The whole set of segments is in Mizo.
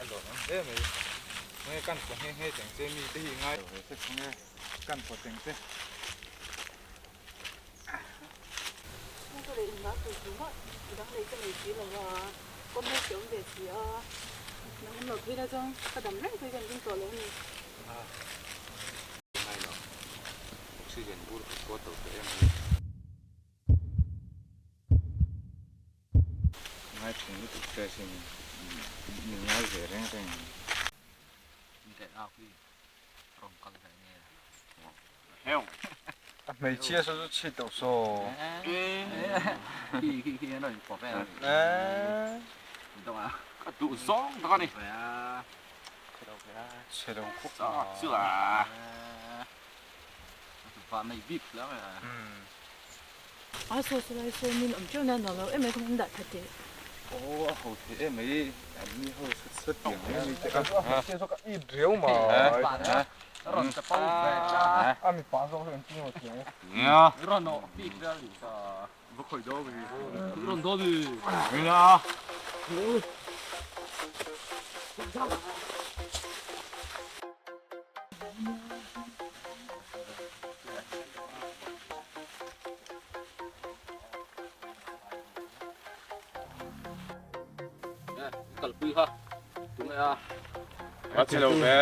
A lawm awm hle mai. Nge kan paw nghe nghe teng che mi te hi ngai lo ve se khawnge kan paw teng che. Chhungte leh inhmah tur tur mah dang lei ka nei si lo a, kawm mai si awm ve si a, nang awm lo phei la chuan ka dam reng phei chuan ding tawh lo a ni. Ngai lo, oxygen bur ka chhuat lo teh em mai. Ngai thin lutuk che sin, min ngai ve reng reng. A hmeichhia saw chu chhit loh saw. Ka duh zawng tak a ni. Chhe lo khawp mai. A saw saw lai saw min awm teuh na nuam lo em em kha an dah that teh. Aw a ho thei em mai an ni ho sat sat tiang mai a ni te a. A hmeichhia zawk a it riau mai. Rawn ta pau ve ta. A mipa zawk hi an ti ngawt tiang e. Nia. Rawn awh bik vel ni ta. Va khawi daw ve. Rawn daw ve. Nia. Kalpui kha tunge a a chi lo ve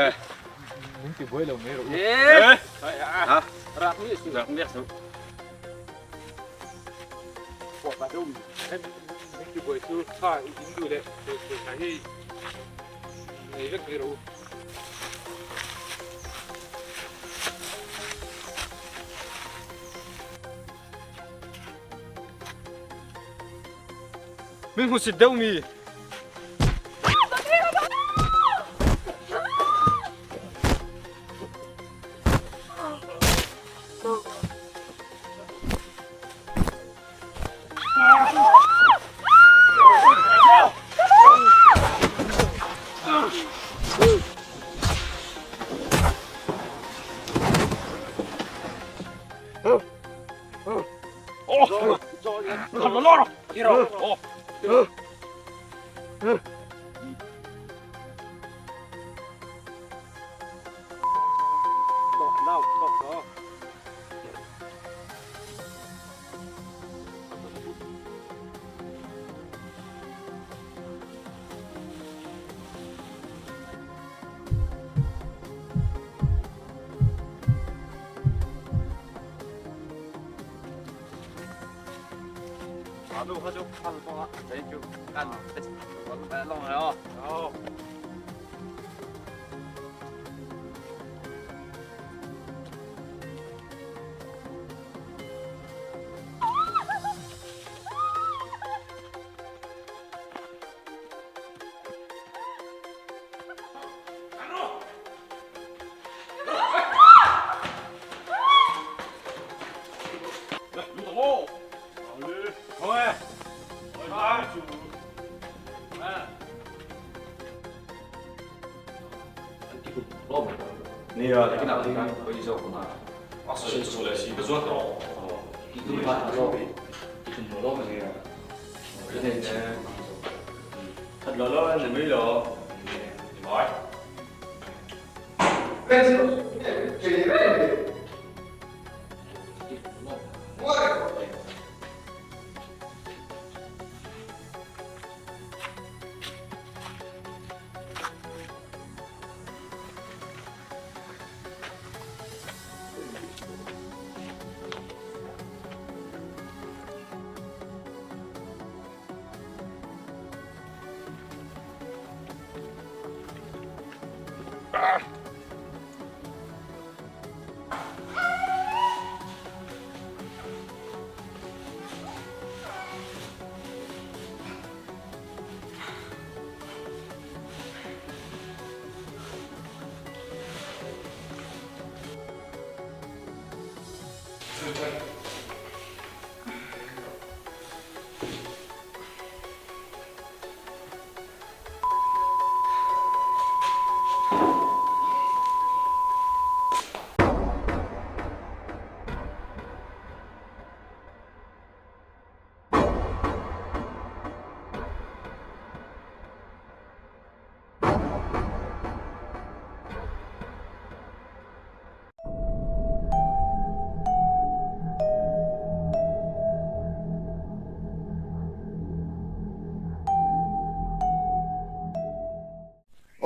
min ti buai lo mai rawh u e rak mi su rak mi su pawh pa deuh min ti buai su tha in duh leh pawisa hi nei vek mai rawh u. Min hmusit deuh mi.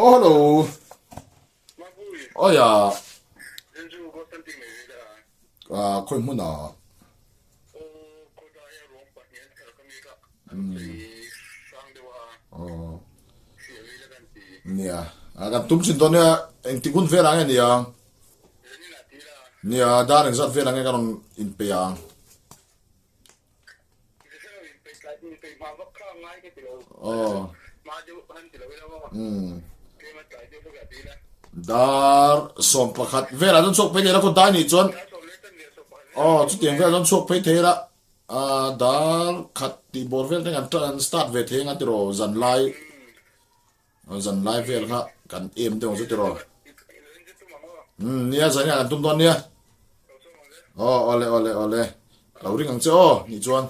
Oh hello. Oi a. Ah khawi hmun a. Oh. Nia. A kan tum chin dawn nia engtik hun vel ang nge nia. Nia dar engzat vel ang nge ka rawn inpeih ang. Dar 11 velah chuan chhuak phei thei la khaw dai nih chuan aw chutiang velah chuan chhuak phei thei la dar khat tih bawr vel te kan tan start ve thei anga tiraw zan lai zan lai vel kha kan em deuh ang chu tiraw nia zan hian kan tum dawn nia aw awle awle awle lo ring ang che aw nih chuan.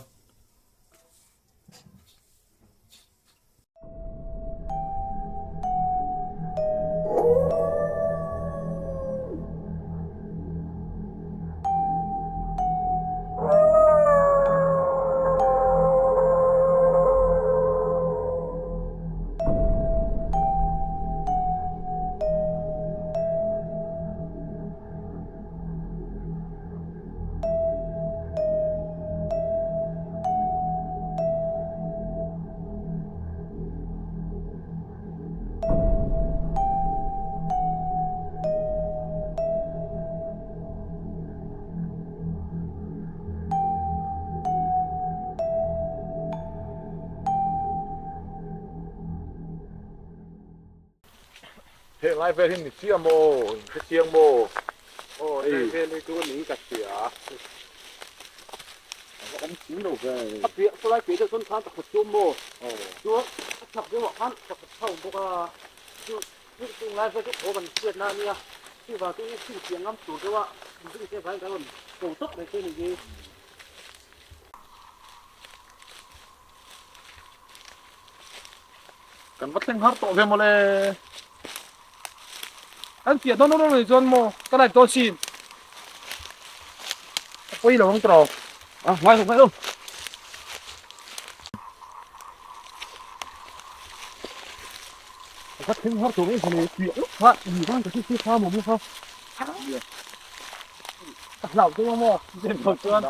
Heng lai vel hi ni chiah maw? In hre chiang maw? Aw hei vel hi chu ni ka hria. A va awm si lo ve. A piah saw lai piah deuh chuan khan pakhat chu a awm maw? Chuan a chhak deuhah khan pakhat kha a awm bawk a. Chu chung lai vel chu thaw kan hriat na a nia. Chuvang chu thil piah ngam tur deuha inring te vangin kan rawn ko tawp mai che a ni hi. Kan va thleng har tawh ve mawle. An piah dawn dawn anih chuan maw ka like dawn sin. A pawi lo ang tawh. A ngai lo ngai lo. Ka thleng har tawh mai mawle piah lawk kha ni khan ka hre kha maw kha. Ka hlau deuh a maw. Chuan.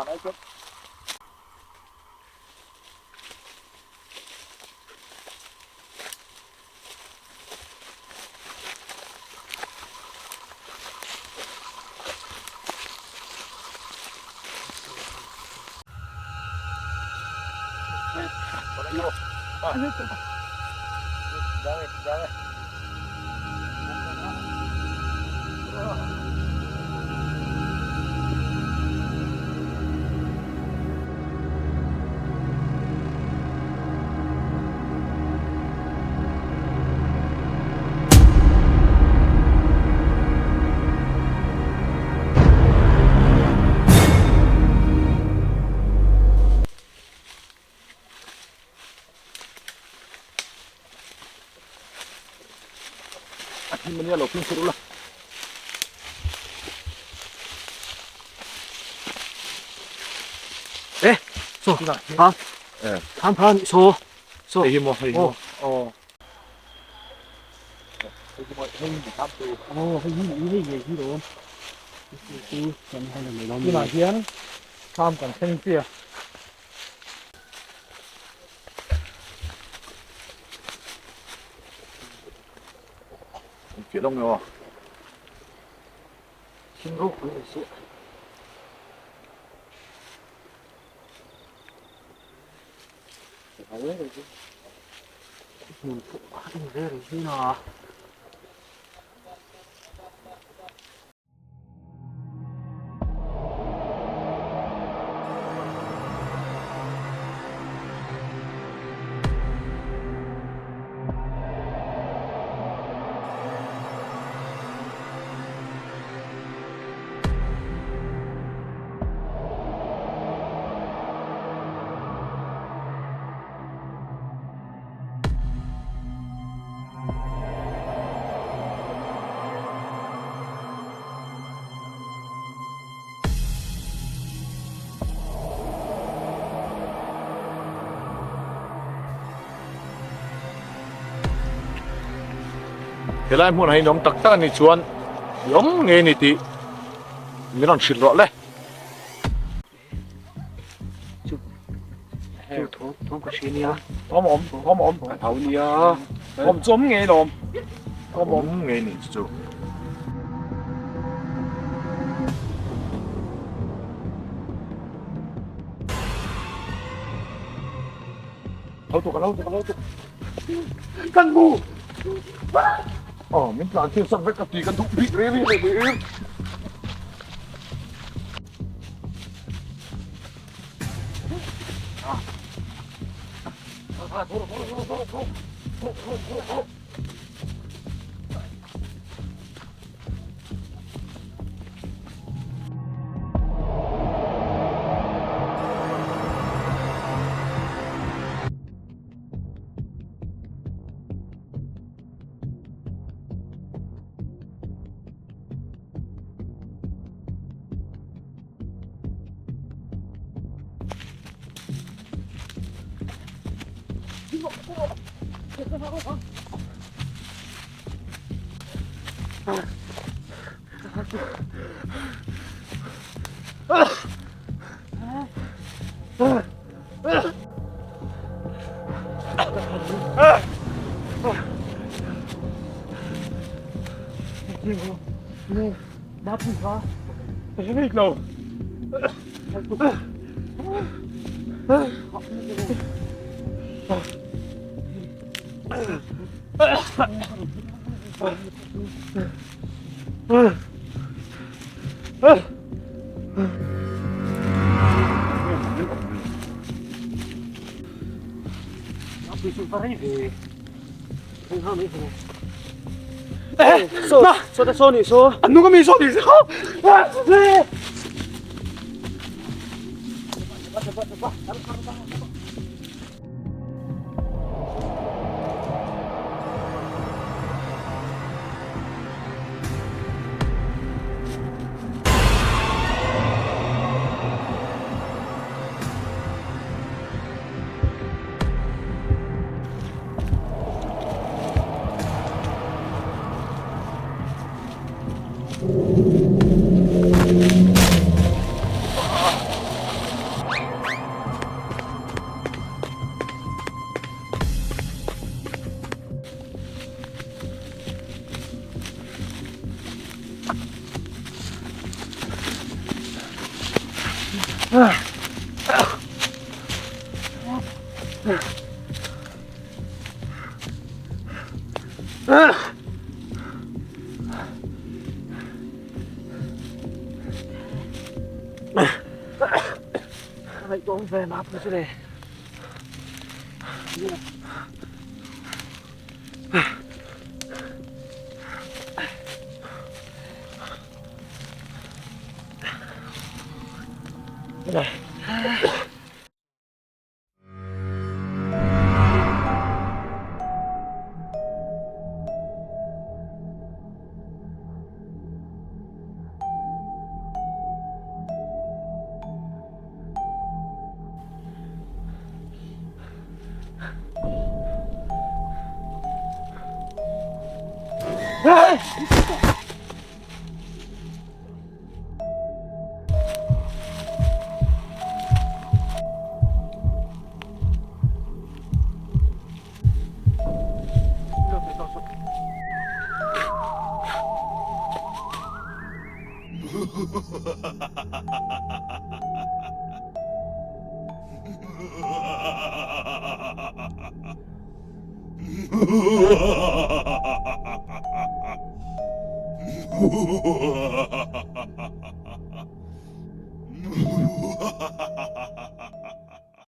A him ania lo fimkhur ula. E, so, ha, tham phan, so, so. Hei hi maw, hei hi maw. Oh. Hei hi maw, hei hi tham tu. Oh, hei hi, hei hei hi lawm. Chu, kan han nei lawm. Tunah hian tham kan thleng chiah. Fiah lo nge aw. Thing ropui a si. Hmun pawh a in ve reng thin a. Helai hmunah hian i awm tak tak a nih chuan i awm ngei a ni tih min rawn hrilh rawh le. Chu chu thawm thawm ka hria nia. Thawm awm thawm awm ka tho nia. Thawm chu awm ngei lawm. Thawm awm ngei ni chu chu. Tho tuk lo tuk lo tuk. Kan mu. Aw min tlan chhiat sak vek ka ti ka duh bik reng reng reng.